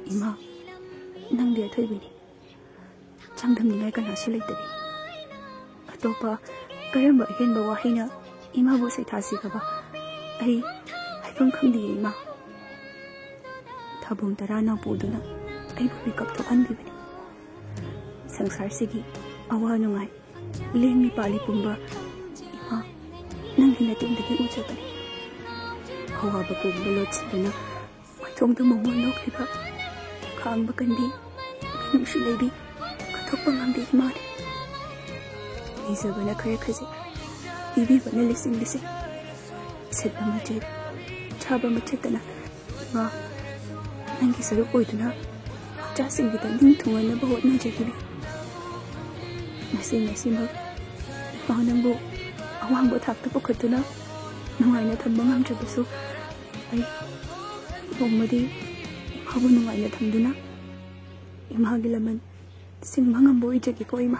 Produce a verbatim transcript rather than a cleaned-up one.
ꯏꯃꯥ, ꯅꯪꯗꯤ ꯑꯊꯣꯏꯕꯤꯅꯤ꯫ ꯆꯥꯡꯗꯝꯅꯤꯡꯉꯥꯏ ꯀꯅꯥꯁꯨ ꯂꯩꯇꯔꯤ꯫ ꯑꯇꯣꯞꯄ ꯀꯔꯝꯕ ꯑꯍꯦꯟꯕ ꯋꯥꯍꯩꯅ ꯏꯃꯥꯕꯨ ꯁꯩꯊꯥꯁꯤꯒꯕ? ꯑꯩ ꯍꯥꯏꯐꯝ ꯈꯪꯗꯤꯌꯦ ꯏꯃꯥ꯫ ꯊꯥꯕꯣꯡ ꯇꯔꯥꯅ ꯄꯨꯗꯨꯅ ꯑꯩꯕꯨ ꯃꯤꯀꯞ ꯊꯣꯛꯍꯟꯕꯤꯕꯅꯤ꯫ ꯁꯪꯁꯥꯔꯁꯤꯒꯤ ꯑꯋꯥ ꯅꯨꯡꯉꯥꯏ, ꯂꯦꯡꯃꯤ ꯄꯥꯜꯂꯤ ꯄꯨꯝꯕ ꯏꯃꯥ, ꯅꯪꯒꯤ ꯅꯇꯦꯡꯗꯒꯤ ꯎꯖꯕꯅꯤ꯫ ꯑꯋꯥꯕ ꯄꯨꯝꯕ ꯂꯣꯠꯁꯤꯟꯗꯨꯅ ꯃꯥꯏꯊꯣꯡꯗ ꯃꯣꯃꯣꯟ ꯅꯣꯛꯂꯤꯕ ꯈꯥꯡꯕ ꯀꯟꯕꯤ, ꯃꯤꯅꯨꯡꯁꯤ ꯂꯩꯕꯤ, ꯀꯠꯊꯣꯛꯄ ꯉꯝꯕꯤ ꯏꯃꯥꯅꯤ꯫ ꯅꯤꯖꯕꯅ ꯈꯔ ꯈꯖꯤꯛ, ꯄꯤꯕꯤꯕꯅ ꯂꯤꯁꯤꯡ ꯂꯤꯁꯤꯡ꯫ ꯁꯦꯠꯄ ꯃꯆꯦꯠ, ꯆꯥꯕ ꯃꯆꯦꯠꯇꯅ ꯏꯃꯥ, ꯅꯪꯒꯤ ꯁꯔꯨꯛ ꯑꯣꯏꯗꯨꯅ ꯃꯆꯥꯁꯤꯡꯒꯤꯗ ꯅꯤꯡ ꯊꯨꯡꯍꯟꯅꯕ ꯍꯣꯠꯅꯖꯈꯤꯕꯤ꯫ ꯉꯁꯤ ꯉꯁꯤꯃꯛ ꯏꯃꯥ ꯅꯪꯕꯨ ꯑꯋꯥꯡꯕ ꯊꯥꯛꯇ ꯄꯨꯈꯠꯇꯨꯅ ꯅꯨꯡꯉꯥꯏꯅ ꯊꯝꯕ ꯉꯝꯗ꯭ꯔꯕꯁꯨ, ꯑꯩ ꯅꯣꯡꯃꯗꯤ ꯏꯃꯥꯕꯨ ꯅꯨꯡꯉꯥꯏꯅ ꯊꯝꯗꯨꯅ ꯏꯃꯥꯒꯤ ꯂꯃꯟ ꯁꯤꯡꯕ ꯉꯝꯕ ꯑꯣꯏꯖꯒꯦꯀꯣ ꯏꯃꯥ꯫